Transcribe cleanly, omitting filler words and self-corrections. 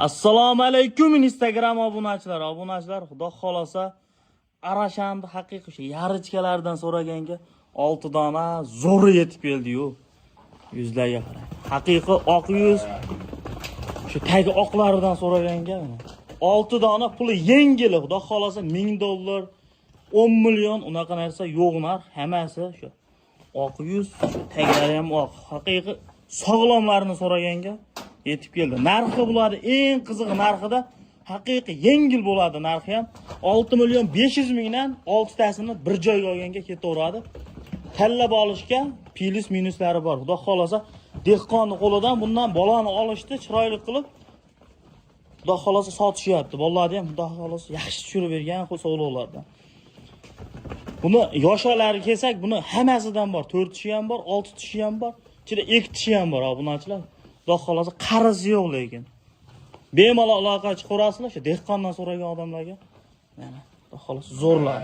Assalomu alaykum, Instagram obunachilari. Obunachilar, xudo xolasa, Arashanni haqiqiy o'sha yarichkalardan so'raganga 6 dona zo'ri yetib keldi-yu. Yuzlarga qarang. Haqiqiy oq yuz. Shu tagi oqlaridan so'raganga 6 dona puli yengil, xudo xolasa, 1000 dollar, 10 million unaqa narsa yo'q narx, hammasi shu oq yuz, shu taglari ham oq. Haqiqiy sog'lomlarini so'raganga yetib keldi. Narxi bo'ladi, eng qizig'i narxida haqiqiy yengil bo'ladi narxi ham 6 million 500 mingdan 6 tasini bir joyga olganga ketaveradi. Tanlab olishga plyus minuslari bor. Xudo xolasa, dehqonni qo'lidan bundan bolani olishdi, chiroyli qilib xudo xolasa sotishyapti. Bolalarni ham xudo xolasa yaxshi tushirib bergan sog'liqlardan. Buni yoshalari kelsak, buni hammasidan bor. 4 tishi ham bor, 6 tishi ham bor, ichida 2 tishi ham bor, obunachilar. Xudo xolasa qarisi yo'q lekin. Bemalol aloqa chiqaverasizlar shu dehqondan so'ragan odamlarga. Mana, xudo xolasa zo'rlar.